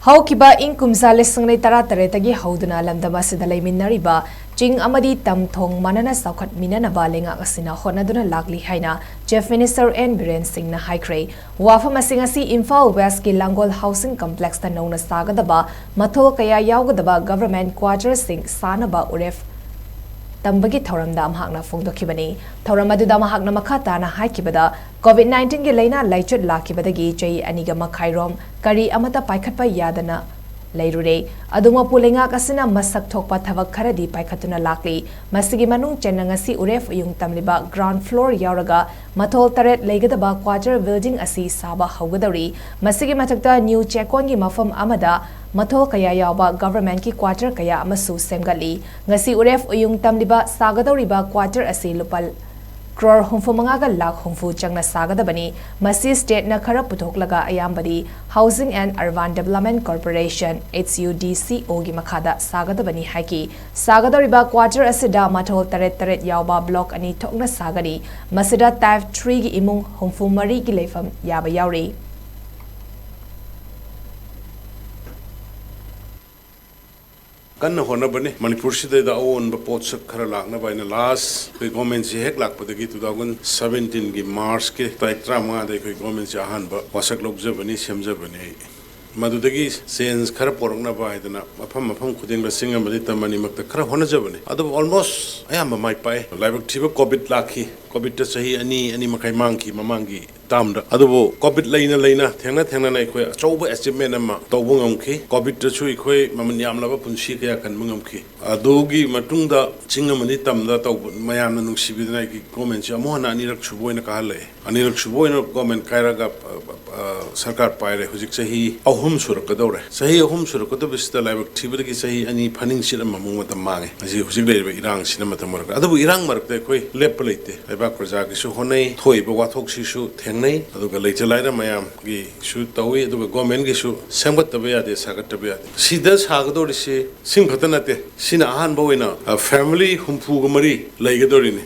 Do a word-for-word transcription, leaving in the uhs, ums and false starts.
ꯍꯧꯈꯤꯕ ꯏꯪ ꯀꯨꯝꯖꯥ ꯂꯤꯁꯤꯡ ꯑꯅꯤ ꯇꯔꯥꯇꯔꯦꯠꯇꯒꯤ ꯍꯧꯗꯨꯅ ꯂꯝꯗꯝ ꯑꯁꯤꯗ ꯂꯩꯃꯤꯟꯅꯔꯤꯕ ꯆꯤꯡ ꯑꯃꯗꯤ ꯇꯝ ꯊꯣꯡ ꯃꯥꯟꯅꯅ ꯆꯥꯎꯈꯠꯃꯤꯟꯅꯅꯕ ꯂꯩꯉꯥꯛ ꯑꯁꯤꯅ ꯍꯣꯠꯅꯗꯨꯅ ꯂꯥꯛꯂꯤ ꯍꯥꯏꯅ Chief Minister N ꯕꯤꯔꯦꯟ ꯁꯤꯡꯅ ꯍꯥꯏꯈ꯭ꯔꯦ꯫ ꯋꯥꯐꯝ ꯑꯁꯤ ꯉꯁꯤ ꯏꯝꯐꯥꯜ ꯋꯦꯁꯀꯤ ꯂꯥꯡꯒꯣꯜ ꯍꯥꯎꯁꯤꯡ ꯀꯝꯄ꯭ꯂꯦꯛꯁꯇ ꯅꯧꯅ ꯁꯥꯒꯗꯕ ꯃꯊꯣꯜ ꯀꯌꯥ ꯌꯥꯎꯒꯗꯕ ꯒꯚꯔꯟꯃꯦꯟꯠ ꯀ꯭ꯋꯥꯇꯔꯁꯤꯡ ꯁꯥꯅꯕ ꯎꯔꯦꯞ ꯇꯝꯕꯒꯤ ꯊꯧꯔꯝꯗ ꯃꯍꯥꯛꯅ ꯐꯣꯡꯗꯣꯛꯈꯤꯕꯅꯤ꯫ ꯊꯧꯔꯝ ꯑꯗꯨꯗ ꯃꯍꯥꯛꯅ ꯃꯈꯥ ꯇꯥꯅ ꯍꯥꯏꯈꯤꯕꯗ, ꯀꯣꯚꯤꯗ ꯅꯥꯏꯟꯇꯤꯟꯒꯤ ꯂꯥꯏꯅꯥ ꯂꯥꯏꯆꯠ ꯂꯥꯛꯈꯤꯕꯗꯒꯤ ꯆꯍꯤ ꯑꯅꯤꯒ ꯃꯈꯥꯏꯔꯣꯝ ꯀꯔꯤ ꯑꯃꯠꯇ ꯄꯥꯏꯈꯠꯄ ꯌꯥꯗꯅ ꯂꯩꯔꯨꯔꯦ꯫ ꯑꯗꯨꯃꯛꯄꯨ ꯂꯩꯉꯥꯛ ꯑꯁꯤꯅ ꯃꯁꯛ ꯊꯣꯛꯄ ꯊꯕꯛ ꯈꯔꯗꯤ ꯄꯥꯏꯈꯠꯇꯨꯅ ꯂꯥꯛꯂꯤ꯫ ꯃꯁꯤꯒꯤ ꯃꯅꯨꯡ ꯆꯟꯅ ꯉꯁꯤ ꯎꯔꯦꯞ ꯎꯌꯨꯡ ꯇꯝꯂꯤꯕ ꯒ꯭ꯔꯥꯎꯟ ꯐ꯭ꯂꯣꯔ ꯌꯥꯎꯔꯒ ꯃꯊꯣꯜ ꯇꯔꯦꯠ ꯂꯩꯒꯗꯕ ꯀ꯭ꯋꯥꯇꯔ ꯕꯤꯜꯗꯤꯡ ꯑꯁꯤ ꯁꯥꯕ ꯍꯧꯒꯗꯧꯔꯤ꯫ ꯃꯁꯤꯒꯤ ꯃꯊꯛꯇ ꯅ꯭ꯌꯨ ꯆꯦꯛꯀꯣꯟꯒꯤ ꯃꯐꯝ ꯑꯃꯗ ꯃꯊꯣꯜ ꯀꯌꯥ ꯌꯥꯎꯕ ꯒꯚꯔꯟꯃꯦꯟꯠꯀꯤ ꯀ꯭ꯋꯥꯇꯔ ꯀꯌꯥ ꯑꯃꯁꯨ ꯁꯦꯝꯒꯠꯂꯤ꯫ ꯉꯁꯤ ꯎꯔꯦꯞ ꯎꯌꯨꯡ ꯇꯝꯂꯤꯕ ꯁꯥꯒꯗꯧꯔꯤꯕ ꯀ꯭ꯋꯥꯇꯔ ꯑꯁꯤ ꯂꯨꯄꯥ ꯀ꯭ꯔꯣꯔ ꯍꯨꯝꯐꯨ ꯃꯉꯥꯒ ꯂꯥꯈ ꯍꯨꯝꯐꯨ ꯆꯪꯅ ꯁꯥꯒꯗꯕꯅꯤ꯫ ꯃꯁꯤ ꯁ꯭ꯇꯦꯠꯅ ꯈꯔ ꯄꯨꯊꯣꯛꯂꯒ ꯑꯌꯥꯝꯕꯗꯤ Housing and Urban Development Corporation, H U D C O ꯒꯤ ꯃꯈꯥꯗ ꯁꯥꯒꯗꯕꯅꯤ ꯍꯥꯏꯈꯤ꯫ ꯁꯥꯒꯗꯧꯔꯤꯕ ꯀ꯭ꯋꯥꯇꯔ ꯑꯁꯤꯗ ꯃꯊꯣꯜ ꯇꯔꯦꯠ ꯇꯔꯦꯠ ꯌꯥꯎꯕ ꯕ꯭ꯂꯣꯛ ꯑꯅꯤ ꯊꯣꯛꯅ ꯁꯥꯒꯅꯤ꯫ ꯃꯁꯤꯗ ꯇꯥꯏꯞ ꯊ꯭ꯔꯤꯒꯤ ꯏꯃꯨꯡ ꯍꯨꯝꯐꯨ ꯃꯔꯤꯒꯤ ꯂꯩꯐꯝ ꯌꯥꯕ ꯌꯥꯎꯔꯤ꯫ ꯀꯟꯅ ꯍꯣꯠꯅꯕꯅꯤ꯫ ꯃꯅꯤꯄꯨꯔꯁꯤꯗꯩꯗ ꯑꯑꯣꯟꯕ ꯄꯣꯠꯁꯛ ꯈꯔ ꯂꯥꯛꯅꯕ ꯍꯥꯏꯅ ꯂꯥꯁ ꯑꯩꯈꯣꯏ ꯒꯣꯔꯃꯦꯟꯁꯤ ꯍꯦꯛ ꯂꯥꯛꯄꯗꯒꯤ ꯇꯨ ꯊꯥꯎꯖꯟ ꯁꯕꯦꯟꯇꯤꯟꯒꯤ ꯃꯥꯔꯆꯀꯤ ꯇꯥꯔꯤꯛ ꯇꯔꯥꯃꯉꯥꯗ ꯑꯩꯈꯣꯏ ꯒꯣꯔꯃꯦꯟꯁꯤ ꯑꯍꯥꯟꯕ ꯋꯥꯁꯛ ꯂꯧꯖꯕꯅꯤ, ꯁꯦꯝꯖꯕꯅꯤ ꯑꯩ꯫ ꯃꯗꯨꯗꯒꯤ ꯆꯦꯟꯖ ꯈꯔ ꯄꯣꯔꯛꯅꯕ ꯍꯥꯏꯗꯅ ꯃꯐꯝ ꯃꯐꯝ ꯈꯨꯗꯤꯡꯗ ꯆꯤꯡ ꯑꯃꯗꯤ ꯇꯝ ꯑꯅꯤꯃꯛꯇ ꯈꯔ ꯍꯣꯠꯅꯖꯕꯅꯤ꯫ ꯑꯗꯨꯕꯨ ꯑꯣꯜꯃꯣꯁ ꯑꯌꯥꯝꯕ ꯃꯥꯏ ꯄꯥꯛꯑꯦ꯫ ꯂꯥꯏꯕꯛ ꯊꯤꯕ ꯀꯣꯚꯤꯗ ꯂꯥꯛꯈꯤ꯫ ꯀꯣꯚꯤꯗꯇ ꯆꯍꯤ ꯑꯅꯤ, ꯑꯅꯤ ꯃꯈꯥꯏ ꯃꯥꯡꯈꯤ ꯃꯃꯥꯡꯒꯤ ꯇꯥꯝꯗ꯫ ꯑꯗꯨꯕꯨ ꯀꯣꯚꯤꯗ ꯂꯩꯅ ꯂꯩꯅ, ꯊꯦꯡꯅ ꯊꯦꯡꯅꯅ ꯑꯩꯈꯣꯏ ꯑꯆꯧꯕ ꯑꯦꯆꯤꯞꯃꯦꯟ ꯑꯃ ꯇꯧꯕ ꯉꯝꯈꯤ꯫ ꯀꯣꯚꯤꯗꯇꯁꯨ ꯑꯩꯈꯣꯏ ꯃꯃꯜ ꯌꯥꯝꯂꯕ ꯄꯨꯟꯁꯤ ꯀꯌꯥ ꯀꯟꯕ ꯉꯝꯈꯤ꯫ ꯑꯗꯨꯒꯤ ꯃꯇꯨꯡꯗ ꯆꯤꯡ ꯑꯃꯗꯤ ꯇꯝꯗ ꯇꯧꯕ ꯃꯌꯥꯝꯅ ꯅꯨꯡꯁꯤꯕꯤꯗꯅ ꯑꯩꯒꯤ ꯒꯣꯔꯃꯦꯟꯁꯤ ꯑꯃꯨꯛ ꯍꯟꯅ ꯑꯅꯤꯔꯛ ꯁꯨꯕ ꯑꯣꯏꯅ ꯀꯥꯍꯜꯂꯛꯑꯦ꯫ ꯑꯅꯤꯔꯛ ꯁꯨꯕ ꯑꯣꯏꯅ ꯒꯣꯔꯃꯦꯟ ꯀꯥꯏꯔꯒ, ꯑ, ꯑ, ꯁꯔꯀꯥꯔ ꯄꯥꯏꯔꯦ꯫ ꯍꯧꯖꯤꯛ ꯆꯍꯤ ꯑꯍꯨꯝ ꯁꯨꯔꯛꯀꯗꯧꯔꯦ꯫ ꯆꯍꯤ ꯑꯍꯨꯝ ꯁꯨꯔꯛꯀꯗꯧꯕꯁꯤꯗ ꯂꯥꯏꯕꯛ ꯊꯤꯕꯗꯒꯤ ꯆꯍꯤ ꯑꯅꯤ ꯐꯥꯅꯤꯡ ꯁꯤꯠ ꯑꯃꯃꯨꯛ ꯃꯇꯝ ꯃꯥꯡꯉꯦ꯫ ꯍꯧꯖꯤꯛ, ꯍꯧꯖꯤꯛ ꯂꯩꯔꯤꯕ ꯏꯔꯥꯡꯁꯤꯅ ꯃꯇꯝ ꯑꯣꯏꯔꯒ꯫ ꯑꯗꯨꯕꯨ ꯏꯔꯥꯡ ꯃꯔꯛꯇ ꯑꯩꯈꯣꯏ ꯂꯦꯞꯄ ꯂꯩꯇꯦ꯫ ꯂꯩꯕꯥꯛ ꯄ꯭ꯔꯖꯥꯒꯤꯁꯨ ꯍꯣꯠꯅꯩ, ꯊꯣꯛꯏꯕ ꯋꯥꯊꯣꯛꯁꯤꯁꯨ ꯊꯦꯡꯅꯩ, ꯑꯗꯨꯒ ꯂꯩꯇ ꯂꯥꯏꯔ ꯃꯌꯥꯝꯒꯤꯁꯨ ꯇꯧꯏ, ꯑꯗꯨꯒ ꯒꯣꯔꯃꯦꯟꯒꯤꯁꯨ ꯁꯦꯝꯒꯠꯇꯕ ꯌꯥꯗꯦ, ꯁꯥꯒꯠꯇꯕ ꯌꯥꯗꯦ꯫ ꯁꯤꯗ ꯁꯥꯒꯗꯧꯔꯤꯁꯤ ꯆꯤꯡ ꯈꯛꯇ ꯅꯠꯇꯦ꯫ ꯁꯤꯅ ꯑꯍꯥꯟꯕ ꯑꯣꯏꯅ, ꯑ, ꯐꯦꯃꯤꯂꯤ ꯍꯨꯝꯐꯨꯒ ꯃꯔꯤ ꯂꯩꯒꯗꯧꯔꯤꯅꯤ꯫